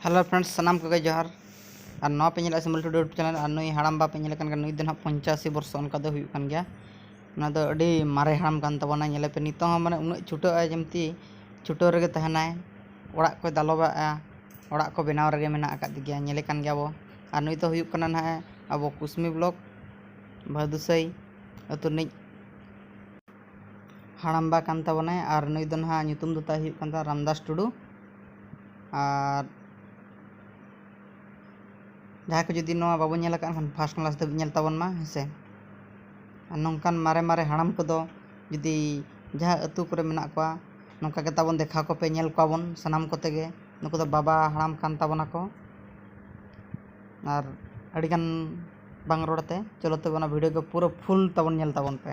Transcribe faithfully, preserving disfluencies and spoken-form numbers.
Hello friends, ᱥᱟᱱᱟᱢ ᱠᱚᱜᱮ ᱡᱚᱦᱟᱨ᱾ ᱟᱨ ᱱᱚᱣᱟ ᱯᱮ ᱧᱮᱞᱮᱫ ᱥᱤᱢᱚᱞ ᱴᱩᱰᱩ YouTube channel, ᱟᱨ ᱱᱩᱭ ᱦᱟᱲᱟᱢᱵᱟ ᱯᱮ ᱧᱮᱞᱮ ᱠᱟᱱ ᱜᱮᱭᱟ, ᱱᱩᱭ ᱫᱚ ᱱᱟᱦᱟᱜ ᱯᱚᱧᱪᱟᱥᱤ ᱵᱚᱨᱥᱚ ᱚᱱᱠᱟ ᱫᱚ ᱦᱩᱭᱩᱜ ᱠᱟᱱ ᱜᱮᱭᱟ᱾ ᱚᱱᱟ ᱫᱚ ᱟᱹᱰᱤ ᱢᱟᱨᱮ ᱦᱟᱲᱟᱢ ᱠᱟᱱ ᱛᱟᱵᱚᱱᱟ᱾ ᱧᱮᱞᱮ ᱯᱮ, ᱱᱤᱛᱚᱜ ᱦᱚᱸ ᱢᱟᱱᱮ ᱩᱱᱟᱹᱜ ᱪᱷᱩᱴᱟᱹᱜ ᱟᱭ, ᱡᱮᱢᱛᱤ ᱪᱷᱩᱴᱟᱹᱣ ᱨᱮᱜᱮ ᱛᱟᱦᱮᱱᱟᱭ, ᱚᱲᱟᱜ ᱠᱚᱭ ᱫᱟᱞᱚᱵᱟᱜᱼᱟ, ᱚᱲᱟᱜ ᱠᱚ ᱵᱮᱱᱟᱣ ᱨᱮᱜᱮ ᱢᱮᱱᱟᱜ ᱟᱠᱟᱫ ᱜᱮᱭᱟ, ᱧᱮᱞᱮ ᱠᱟᱱ ᱜᱮᱭᱟ ᱵᱚ᱾ ᱟᱨ ᱱᱩᱭ ᱫᱚ ᱦᱩᱭᱩᱜ ᱠᱟᱱᱟ ᱱᱟᱦᱟᱜ ᱟᱵᱚ ᱠᱩᱥᱢᱤ block ᱵᱷᱟᱹᱫᱩᱥᱟᱹᱭ ᱟᱹᱛᱩ ᱨᱤᱱᱤᱡ ᱦᱟᱲᱟᱢᱵᱟ ᱠᱟᱱ ᱛᱟᱵᱚᱱᱟᱭ᱾ ᱟᱨ ᱱᱩᱭ ᱫᱚ ᱱᱟᱦᱟᱜ ᱧᱩᱛᱩᱢ ᱫᱚ ᱛᱟᱭ ᱦᱩᱭᱩᱜ ᱠᱟᱱ ᱛᱟᱭᱟ ᱨᱟᱢᱫᱟᱥ ᱴᱩᱰᱩ᱾ ᱟᱨ ᱡᱟᱦᱟᱸᱭ ᱠᱚ ᱡᱩᱫᱤ ᱱᱚᱣᱟ ᱵᱟᱵᱚᱱ ᱧᱮᱞ ᱟᱠᱟᱫ ᱠᱷᱟᱱ, first class ᱫᱷᱟᱹᱵᱤᱡ ᱧᱮᱞ ᱛᱟᱵᱚᱱ ᱢᱟ, ᱦᱮᱸ ᱥᱮ᱾ ᱟᱨ ᱱᱚᱝᱠᱟᱱ ᱢᱟᱨᱮ ᱢᱟᱨᱮ ᱦᱟᱲᱟᱢ ᱠᱚᱫᱚ ᱡᱩᱫᱤ ᱡᱟᱦᱟᱸ ᱟᱹᱛᱩ ᱠᱚᱨᱮ ᱢᱮᱱᱟᱜ ᱠᱚᱣᱟ, ᱱᱚᱝᱠᱟ ᱜᱮ ᱛᱟᱵᱚᱱ ᱫᱮᱠᱷᱟᱣ ᱠᱚᱯᱮ, ᱧᱮᱞ ᱠᱚᱣᱟ ᱵᱚᱱ ᱥᱟᱱᱟᱢ ᱠᱚᱛᱮ ᱜᱮ᱾ ᱱᱩᱠᱩ ᱫᱚ ᱵᱟᱵᱟ ᱦᱟᱲᱟᱢ ᱠᱟᱱ ᱛᱟᱵᱚᱱᱟ ᱠᱚ᱾ ᱟᱨ ᱟᱹᱰᱤᱜᱟᱱ ᱵᱟᱝ ᱨᱚᱲ ᱛᱮ, ᱪᱚᱞᱚ ᱛᱚᱵᱮ ᱚᱱᱟ video ᱠᱚ ᱯᱩᱨᱟᱹ full ᱛᱟᱵᱚᱱ ᱧᱮᱞ ᱛᱟᱵᱚᱱ ᱯᱮ᱾